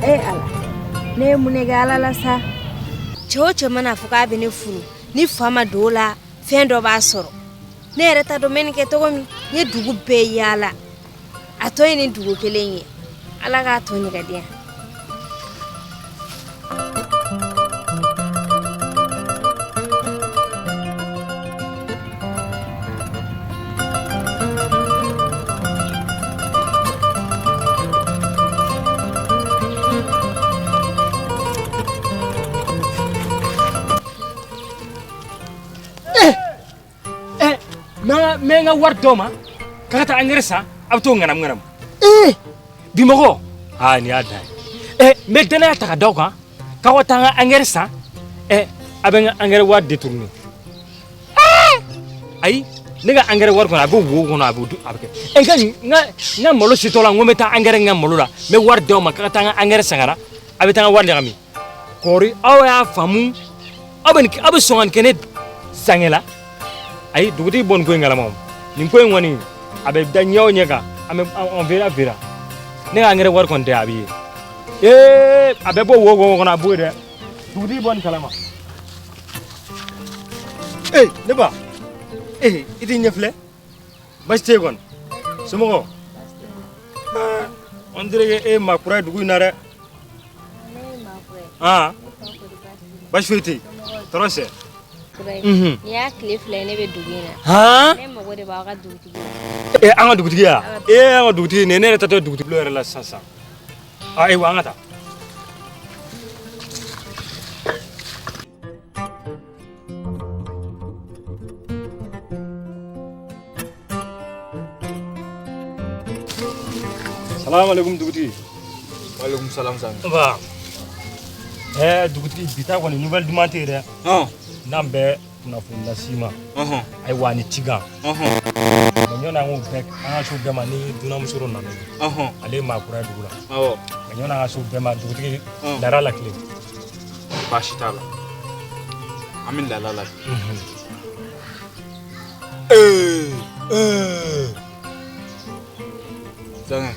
E Ala, ne ye mun de kɛ Ala la sa? Cɛ o cɛ mana fɔ k'a bɛ ne furu, ni fa ma don o la, fɛn dɔ b'a sɔrɔ. Ne yɛrɛ t'a dɔn n bɛ nin kɛ cogo min. N ye dugu bɛɛ yaala, a tɔ ye nin dugu kelen ye. Ala k'a tɔ ɲɛ ka di yan. N bɛ n ka wari d'aw ma k'a ka taa angɛrɛ san, a bɛ t'o ŋanamu ŋanamu. Bi mɔgɔ, aa, nin y'a dan ye. N bɛ danaya ta ka d'aw kan k'aw ka taa n ka angɛrɛ san, a bɛ n ka angɛrɛ wari détourner. Ayi, ne ka angɛrɛ wari kɔnɔ, a bɛ wo kɔnɔ, a bɛ a bɛ kɛ. N ka malo sitɔ la, n ko n bɛ taa angɛrɛ n ka malo la, n bɛ wari d'aw ma k'a ka taa n ka angɛrɛ san ka na, a bɛ taa n ka wari ɲagami. Kɔri, aw y'a faamu, aw bɛ nin, aw bɛ sɔn ka nin kɛ ne sankɛ la? Ayi, dugutigi bɔ nin ko in kalama o. Nin ko in kɔni, a bɛ da ɲɛ o ɲɛ kan, an bɛ, on verra verra. Ne ka angɛrɛ wari kɔni tɛ, a bɛ ye. Ee, a bɛ bɔ wo kɔnɔ, a b'o ye dɛ. Dugutigi bɔ nin kalama. Ee, ne ba, ee, i t'i ɲɛ filɛ, baasi tɛ yen kɔni? Somɔgɔw? On dirait que e ye maa kura ye dugu in na dɛ. Aa, baasi foyi tɛ yen, tɔɔrɔ sɛ. Nin y'a tile 2 ye ne bɛ dugu in na. Ne mago de b'aw ka dugutigi la. Ee, an ka dugutigi ya? Ee, an ka dugutigi nin, ne yɛrɛ taatɔ dugutigi bulon yɛrɛ la sisan sisan. Ayiwa, an ka taa. Salamu alaikum, dugutigi. Walaikum salam, Sami. Nba. Dugutigi, bi ta kɔni, nouvelle duman tɛ yen dɛ. N'an bɛ kunnafoni las'i ma. Ayiwa, ni cikan. Mais ɲɔni an k'o bɛɛ, an ka s'o bɛɛ ma, ni dunanmuso dɔ nana ye. Ale ye maa kura ye dugu la. Mais ɲɔni an ka s'o bɛɛ ma, dugutigi, laada la tile. Baasi t'a la. An bɛ laada la. Sangɛ.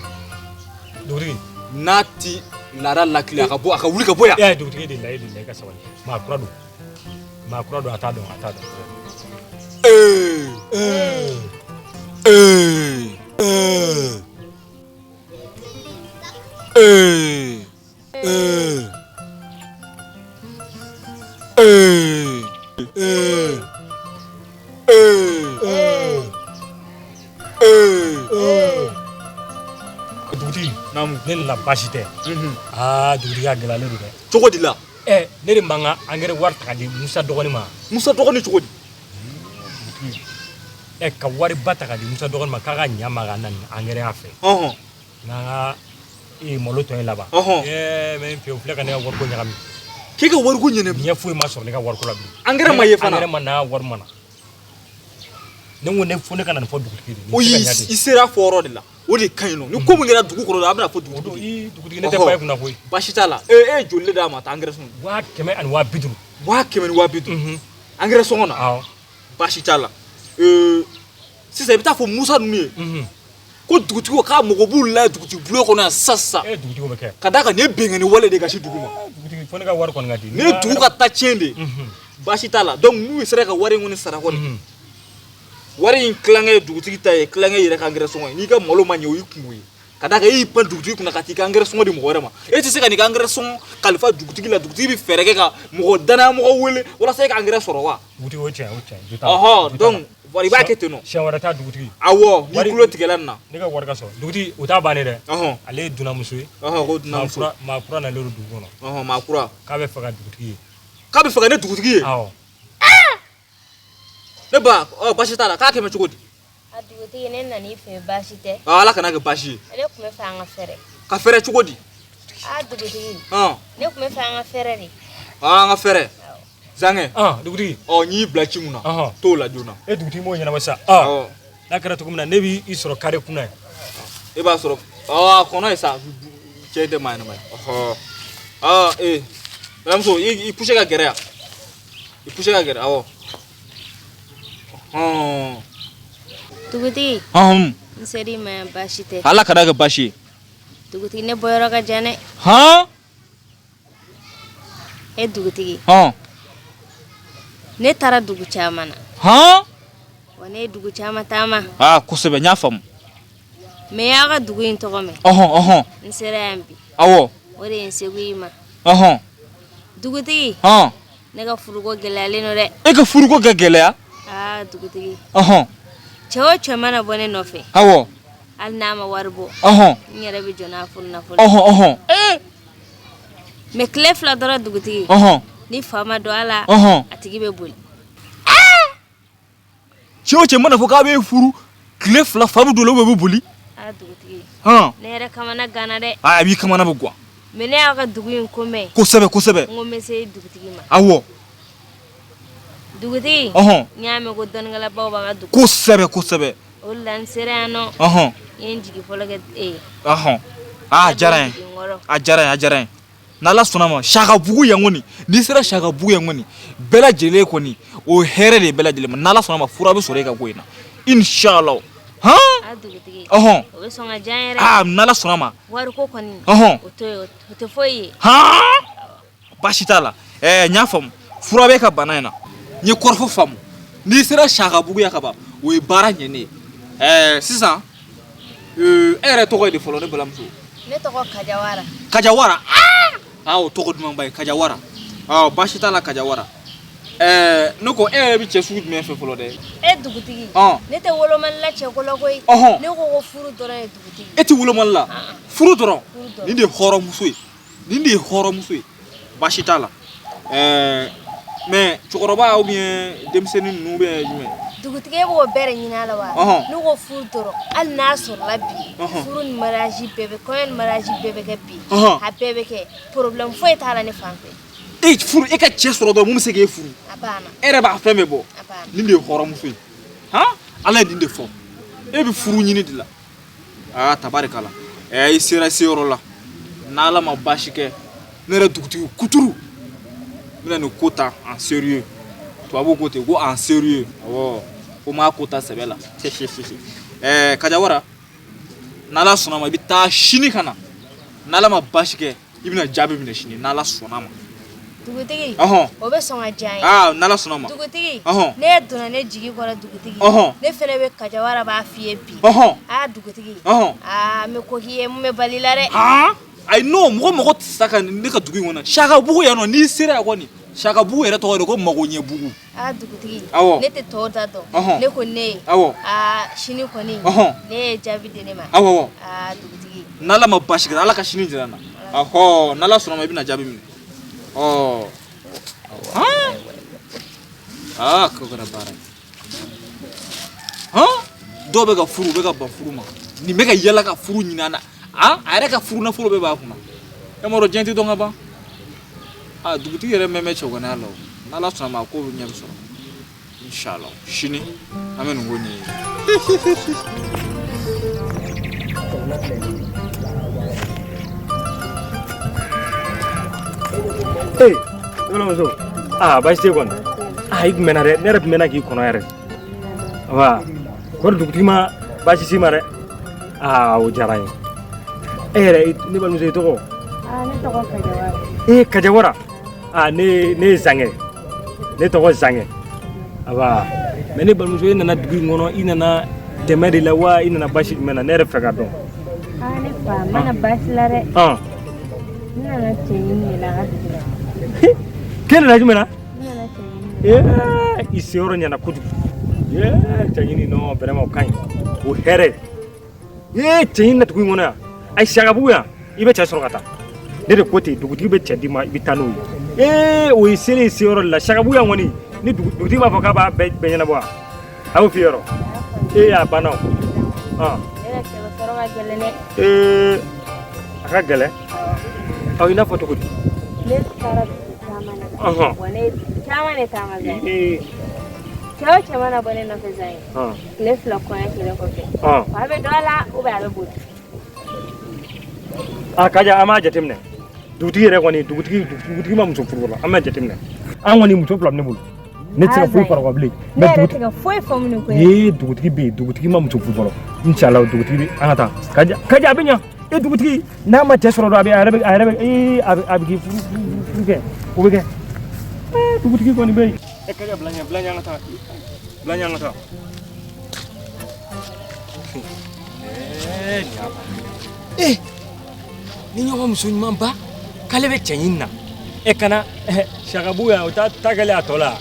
Dugutigi. N'a ti laada lakile, a ka bɔ, a ka wuli ka bɔ yan. Dugutigi de la, e de la, i ka sabali. Maa kura don. Maa kura don, a t'a dɔn, a t'a dɔn. Ee ee ee ee ee ee ee ee. Dugutigi. Naamu. Ne nana, baasi tɛ. Aa, dugutigi, a gɛlɛyalen don dɛ. Cogo di la? Ne de man ka angɛrɛ wari ta ka di Musa dɔgɔnin ma. Musa dɔgɔnin cogo di? Ka wariba ta ka di Musa dɔgɔnin ma k'a ka ɲa ma ka na ni angɛrɛ y'a fɛ. N'an ka malo tɔ in laban. Mɛ n fɛ, o filɛ ka ne ka wariko ɲagami. K'e ka wariko ɲɛnabɔ? Ɲɛ foyi ma sɔrɔ ne ka wariko la bilen. Angɛrɛ ma ye fana? Angɛrɛ ma na, wari ma na. Ne ko ne fo ne ka na nin fɔ dugutigi de. O i sera fɔ yɔrɔ de la. O de ka ɲi nɔ. Ni ko min kɛra dugu kɔnɔ, a bɛna fɔ dugutigi. Dugutigi, ne tɛ ba e kunna koyi. Baasi t'a la. E ye joli de d'a ma taa angɛrɛ sɔngɔ? 150 000. 150 000. Angɛrɛ sɔngɔ na? Awɔ. Baasi t'a la. Sisan i bɛ taa fɔ Musa ninnu ye. Ko dugutigi ko k'a mago b'u la dugutigi bulon kɔnɔ yan sisan sisan. Dugutigi, o bɛ kɛ. Ka d'a kan nin ye binkanni wale de ye ka se dugu ma. Dugutigi, fo ne ka wari kɔni ka di. Nin ye dugu ka taa tiɲɛ de ye. Baasi t'a la. Donc n'u sera ka wari in kɔni sara kɔni. Wari in tilankɛ ye dugutigi ta ye, tilankɛ yɛrɛ ka angɛrɛ sɔngɔ ye. N'i ka malo ma ɲɛ, o y'i kungo ye. Ka d'a kan e y'i pan dugutigi kunna ka t'i ka angɛrɛ sɔngɔ di mɔgɔ wɛrɛ ma. E tɛ se ka n'i ka angɛrɛ sɔngɔ kalifa dugutigi la, dugutigi bɛ fɛɛrɛ kɛ ka mɔgɔ danayamɔgɔ wele walasa e ka angɛrɛ sɔrɔ wa? Dugutigi, o tiɲɛ, o tiɲɛ. Jo t'a la. Ɔhɔ, donc voilà, i b'a kɛ ten nɔ. Siɲɛ wɛrɛ ta, dugutigi. Awɔ, n'i tulo tigɛla nin na. Ne ka wari ka sɔrɔ. Dugutigi, o t'a bannen dɛ. Ale ye dunanmuso ye. Ɔhɔn, ko dunanmuso. Maa kura nalen don dugu kɔnɔ. Ɔhɔn, maa kura. K'a bɛ fɛ ka dugutigi ye. K'a bɛ fɛ ka ne dugutigi ye? Awɔ. Ne ba, ɔ baasi t'a la, k'a kɛmɛ cogo di? A dugutigi, ne nan'i fɛ, baasi tɛ. Ala kana kɛ baasi ye. Ne tun bɛ fɛ an ka fɛrɛ. Ka fɛrɛ cogo di? A dugutigi. Ne tun bɛ fɛ an ka fɛrɛ de. An ka fɛrɛ. Zankɛ. Dugutigi. Ɔ, n y'i bila ci mun na? T'o la joona. E dugutigi m'o ɲɛnabɔ sisan. N'a kɛra cogo min na, ne b'i sɔrɔ kare kunna ye. E b'a sɔrɔ. A kɔnɔ ye sa. Cɛ tɛ maa ɲɛnama ye. Ɔhɔ. Ee. Balimamuso, i poussé ka gɛrɛ yan. I poussé ka gɛrɛ, awɔ. Dugutigi. N ser'i ma yan, baasi tɛ. Ala kana kɛ baasi ye. Dugutigi, ne bɔyɔrɔ ka jan dɛ. Han? E dugutigi. Hɔn. Ne taara dugu caman na. Hɔn. Wa ne ye dugu caman taama. Aa kosɛbɛ, n y'a faamu. Mais n y'aw ka dugu in tɔgɔ mɛn. Ɔhɔn ɔhɔn. N sera yan bi. Awɔ. O de ye n segu i ma. Ɔhɔn. Dugutigi. Hɔn. Ne ka furuko gɛlɛyalen don dɛ. E ka furuko ka gɛlɛya? Aa dugutigi. Ɔhɔn. Cɛ o cɛ mana bɔ ne nɔfɛ. Awɔ. Hali n'a ma wari bɔ. Ɔhɔn. N yɛrɛ bɛ jɔ n'a furu nafolo. Ɔhɔn ɔhɔn. Ee. Mais tile 2 dɔrɔn dugutigi. Ɔhɔn. Ni fa ma don a la. Ɔhɔn. A tigi bɛ boli. Cɛ o cɛ mana fɔ k'a bɛ furu tile 2 fa bɛ don o la, ou bɛ boli. Aa dugutigi. Hɔn. Ne yɛrɛ kamana ganna dɛ. Aa a b'i kamana bɛ gan. Mais ne y'aw ka dugu in ko mɛn. Kosɛbɛ kosɛbɛ. N ko n bɛ se dugutigi ma. Awɔ. Dugutigi. Ɔhɔn. N y'a mɛn ko dɔnnikɛlabaw b'a ka dugu. Kosɛbɛ kosɛbɛ. O de la n sera yan nɔ. Ɔhɔn. N ye n jigi fɔlɔ kɛ e ye. Ɔhɔn. Aa a diyara n ye. A diyara n ye, a diyara n ye. N'Ala sɔnna ma, Sakabugu yan kɔni, n'i sera Sakabugu yan kɔni, bɛɛ lajɛlen kɔni, o ye hɛrɛ de ye bɛɛ lajɛlen ma. N'Ala sɔnna ma, fura bɛ sɔrɔ e ka ko in na. Inshallah. Han? A dugutigi. Ɔhɔn. O bɛ sɔn ka diya n yɛrɛ. Aa n'Ala sɔnna ma. Wariko kɔni. Ɔhɔn. O to yen, o tɛ foyi ye. Han? Baasi t'a la. Ɛɛ n y'a faamu. Fura b'e ka bana in na. N ye kɔrɔfɔ faamu. N'i sera Sakabugu yan ka ban, o ye baara ɲɛnen ye. Ɛɛ sisan, e yɛrɛ tɔgɔ ye di fɔlɔ ne balimamuso? Ne tɔgɔ Kajawara. Kajawara. Aa o tɔgɔ dumanba ye Kajawara. Aa baasi t'a la Kajawara. Ɛɛ ne ko e yɛrɛ bɛ cɛ sugu jumɛn fɛ fɔlɔ dɛ? E dugutigi. Ɔn. Ne tɛ wolomali la cɛko la koyi. Ɔhɔn. Ne ko ko furu dɔrɔn ye dugutigi. E tɛ wolomali la? Furu dɔrɔn. Furu dɔrɔn. Nin de ye hɔrɔnmuso ye. Nin de ye hɔrɔnmuso ye. Baasi t'a la. Ɛɛ mais cɛkɔrɔba ou bien denmisɛnnin ninnu ou bien jumɛn? Dugutigi e b'o bɛɛ de ɲini a la wa? Ɔhɔn. Ne ko furu dɔrɔn hali n'a sɔrɔla bi. Ɔhɔn. Furu ni mariage bɛɛ bɛ kɔɲɔ ni mariage bɛɛ bɛ kɛ bi. Ɔhɔn. A bɛɛ bɛ kɛ problème foyi t'a la ne fan fɛ. E furu, e ka cɛ sɔrɔ dɔrɔn mun bɛ se k'e furu? A banna. E yɛrɛ b'a fɛn bɛɛ bɔ. A banna. Nin de ye hɔrɔnmuso ye. Han? Ala ye nin de fɔ. E bɛ furu ɲini de la. Aa tabarikala. Ɛɛ i sera se yɔrɔ la. N'Ala ma baasi kɛ, ne yɛrɛ dugutigi kuturu n bɛna nin ko ta en sérieux. Tubabuw ko ten ko en sérieux. Awɔ. Ko n b'a ko ta sɛbɛ la. Ɛɛ Kajawara, n'Ala sɔnna ma i bɛ taa sini ka na. N'Ala ma baasi kɛ, i bɛna jaabi minɛ sini n'Ala sɔnna ma. Dugutigi. Ɔhɔn. O bɛ sɔn ka diya n ye. Aa n'Ala sɔnna ma. Dugutigi. Ɔhɔn. Ne donna ne jigi kɔrɔ dugutigi. Ɔhɔn. Ne fɛnɛ bɛ Kajawara b'a f'i ye bi. Ɔhɔn. Aa dugutigi. Ɔhɔn. Aa n bɛ ko k'i ye mun bɛ bali la dɛ. Han? Ayi non, mɔgɔ mɔgɔ tɛ se ka ne ka dugu in kɔnɔ. Sakabugu yan nɔ, n'i sera yan kɔni, Sakabugu yɛrɛ tɔgɔ de ko magoɲɛbugu. Aa dugutigi. Awɔ. Ne tɛ tɔw ta dɔn. Ɔhɔn. Ne ko ne ye. Awɔ. Aa sini kɔni. Ɔhɔn. Ne ye jaabi di ne ma. Awɔ awɔ. Aa dugutigi. N'Ala ma baasi kɛ, Ala ka sini jira n na. Ɔhɔ, n'Ala sɔnna ma i bɛna jaabi minɛ. Ɔ. Han? Aa ko kɛra baara ye. Han? Dɔw bɛ ka furu, u bɛ ka ban furu ma. Nin bɛ ka yala ka furu ɲini an na. A yɛrɛ ka furu nafolo bɛɛ b'a kunna. E m'a dɔn diɲɛ tɛ dɔn ka ban. Aa dugutigi yɛrɛ mɛn bɛ cɛganaya la o. N'Ala sɔnna ma a ko bɛ ɲɛ bɛ sɔrɔ. Inshallah. Sini an bɛ nin ko ɲɛɲini. Ee ne balimamuso, aa baasi tɛ kɔni. Aa i tun mɛnna dɛ, ne yɛrɛ tun mɛnna k'i kɔnɔ yɛrɛ. Wa kɔri dugutigi ma baasi s'i ma dɛ. Aa o diyara n ye. E yɛrɛ ne balimamuso i tɔgɔ? Aa ne tɔgɔ Kajawara. Ee Kajawara. Aa ne ye Zangɛ. Ne tɔgɔ Zangɛ. Aba mais ne balimamuso e nana dugu in kɔnɔ, i nana dɛmɛ de la wa i nana baasi jumɛn na? Ne yɛrɛ fɛ ka dɔn. Aa ne fa n ma na baasi la dɛ. Ɔn. N nana cɛ ɲini de la a ka dugu la. K'e nana jumɛn na? N nana cɛ ɲini de la. Ee i seyɔrɔ ɲɛna kojugu. Ee cɛ ɲini non vraiment o ka ɲi. O hɛrɛ. Ee cɛ ɲini na dugu in kɔnɔ yan. Ayi Sakabugu yan, i bɛ cɛ sɔrɔ ka taa. Ne de ko ten, dugutigi bɛ cɛ d'i ma, i bɛ taa n'o ye. Ee o ye selen ye seyɔrɔ de la. Sakabugu yan kɔni, ni dugutigi b'a fɔ k'a b'a bɛɛ ɲɛnabɔ wa? A y'o f'i ye yɔrɔ? Ee a banna o. Ɔn. Ne ka cɛ sɔrɔ ka gɛlɛn dɛ. Ee a ka gɛlɛn. Ɔ i n'a fɔ cogo di? Ne taara dugu caman na. Ɔhɔn. Wa ne ye dugu caman de taama Zan. Ee. Cɛ o cɛ mana bɔ ne nɔfɛ Zan ye. Ɔn. Tile 2 kɔɲɔ kɛlen kɔfɛ. Ɔn. Fa bɛ don a la ou bien a bɛ boli. A Kaja an b'a jateminɛ. Dugutigi yɛrɛ kɔni, dugutigi ma muso furu fɔlɔ, an b'a jateminɛ. An kɔni muso 2 bɛ ne bolo. Ne tɛ se ka foyi fara o kan bilen. Ne yɛrɛ tɛ ka foyi faamu nin ko in na. Ee dugutigi bɛ yen, dugutigi ma muso furu fɔlɔ. Inshallah dugutigi bɛ an ka taa. Kaja a bɛ ɲa. E dugutigi n'a ma cɛ sɔrɔ dɔrɔn a bɛ a yɛrɛ bɛ a yɛrɛ bɛ ee a bɛ k'i furu. Kɛ o bɛ kɛ. Dugutigi kɔni bɛ yen. E ka bila ɲɛ, bila ɲɛ, an ka taa, bila ɲɛ, an ka taa. Nin y'a bannen ye. Ni ɲɔgɔn muso ɲumanba k'ale bɛ cɛ ɲini na, e kana sakabu yan, o ta ta kɛlen a tɔ la.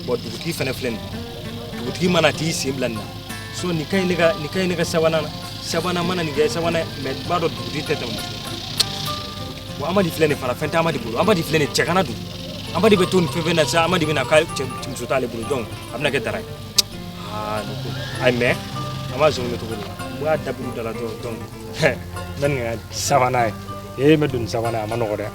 Bɔn, dugutigi fana filɛ nin ye, dugutigi mana t'i sen bila nin na so, nin ka ɲi ne ka, nin ka ɲi ne ka sabanan na, sabanan mana nin kɛ sabanan. Mɛ n b'a dɔn dugutigi tɛ tɛmɛ muso. Wa Amadi filɛ nin fana, fɛn tɛ Amadi bolo. Amadi filɛ nin, cɛ kana don. Amadi bɛ to nin fɛn fɛn na sa, Amadi bɛna k'a cɛ muso t'ale bolo, donc a bɛna kɛ dara ye. Aa, nin ko ayi, mɛ an b'a zɔn cogo di? N b'a dabiri da la dɔrɔn. Donc n bɛ nin kɛ sabanan ye. Ee, n bɛ don ni sabanan ye, a ma nɔgɔ dɛ.